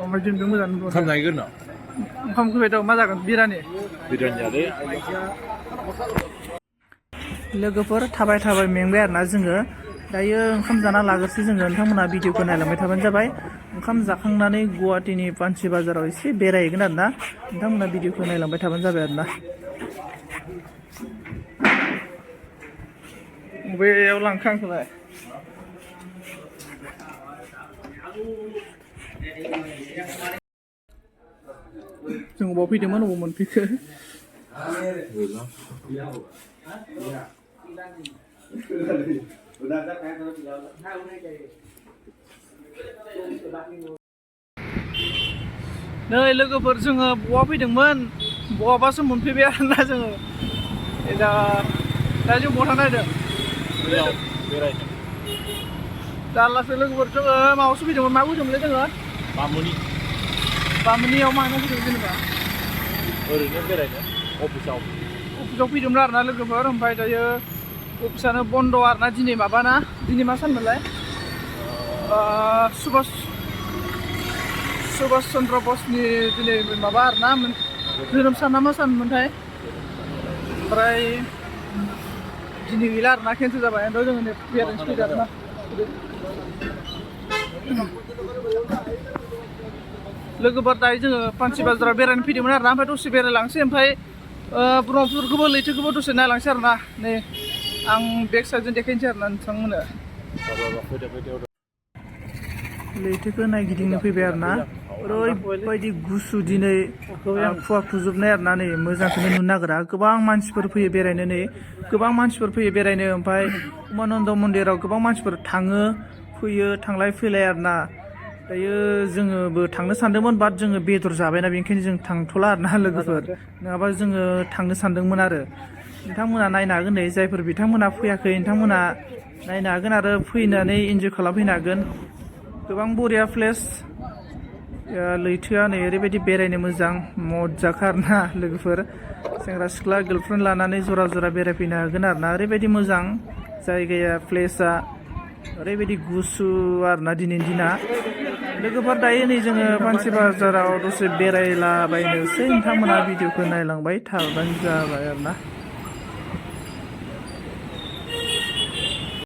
ओमफ्राय जों मोजां नुदों ओंखाम जाहैगोन ना ओंखामखौ बेथ' मा जागोन बिरानि बिरियानियालै लोगोफोर थाबाय थाबाय मेंबाय आरोना जोङो दायो ओंखाम जाना लाग्रोसै जोङो नोंथांमोना भिडिअखौ नायलांबाय थाबानो जाबाय ओंखाम जाखांनानै गुवाहाटीनि पानसि बाजाराव एसे बेरायहैगोन आरोना नोंथांमोना भिडिअखौ नायलांबाय थाबानो जाबाय आरोना बबेयाव लांखो आंखौलाय जों अबाव फैदोंमोन अबाव मोनफैखो नै लोगोफोर जोङो बहा फैदोंमोन बहाबासो मोनफैबाय आरोना जोङो दा जों बहा थांनो नागिरदों जारलासो लोगोफोर जोङो माबासो फैदोंमोन मा फैदोंमोनलै जोङो बामुनियाव मानो फैदों जेनेबा ओरैनो बेरायनो अफिसाव फैदोंमोन आरोना लोगोफोर ओमफ्राय दायो अफिसानो बन्द' आरोना दिनै माबाना दिनै मा सानमोनलाय सुभाष चन्द्र बसनि दिनै माबा आरोना जोनोम सान ना मा सानमोनथाय ओमफ्राय दिनै गैला आरोना केन्सेल जाबाय ओमफ्राय जोङो बेरायनोसो फैदों आरोना लोगोफोर दायो जोङो पानसि बाजाराव बेरायनो फैदोंमोन आरोना ओमफ्राय दसे बेरायलांसै ओमफ्राय ब्रह्मपुत्रखौबो लैथोखौबो दसे नायलांसै आरोना नै आं बेक साइडजों देखायनोसै आरोना नोंथांमोननो लैथोखौ नायगिदिंनो फैबाय आरोना ओरैबायदि गुसु दिनै खुवा खुजोबनाय आरोना नै मोजांखौनो नुनो नागिरा गोबां मानसिफोर फैयो बेरायनो नै गोबां मानसिफोर फैयो बेरायनो ओमफ्राय उमानन्द मन्दिराव गोबां मानसिफोर थाङो फैयो थांलाय फैलाय आरोना दायो जोङोबो थांनो सानदोंमोन बाट जोङो बेदर जाबायना बेनिखायनो जों थांथ'ला आरोना लोगोफोर नङाबा जोङो थांनो सानदोंमोन आरो नोंथांमोना नायनो हागोन नै जायफोर बिथांमोना फैयाखै नोंथांमोना नायनो हागोन आरो फैनानै इन्जय खालामफैनो हागोन गोबां बरिया प्लेस लैथोआ नै ओरैबायदि बेरायनो मोजां मजाखा आरोना लोगोफोर सेंग्रा सिख्ला गार्लफ्रेन्ड लानानै जरा जरा बेरायफैनो हागोन आरोना ओरैबायदि मोजां जायगाया प्लेसआ ओरैबायदि गुसु आरोना दिनैनि दिना लोगोफोर दायो नै जोङो पानसि बाजाराव दसे बेरायलाबायनोसै नोंथांमोना भिडिअखौ नायलांबाय थाबानो जाबाय आरोना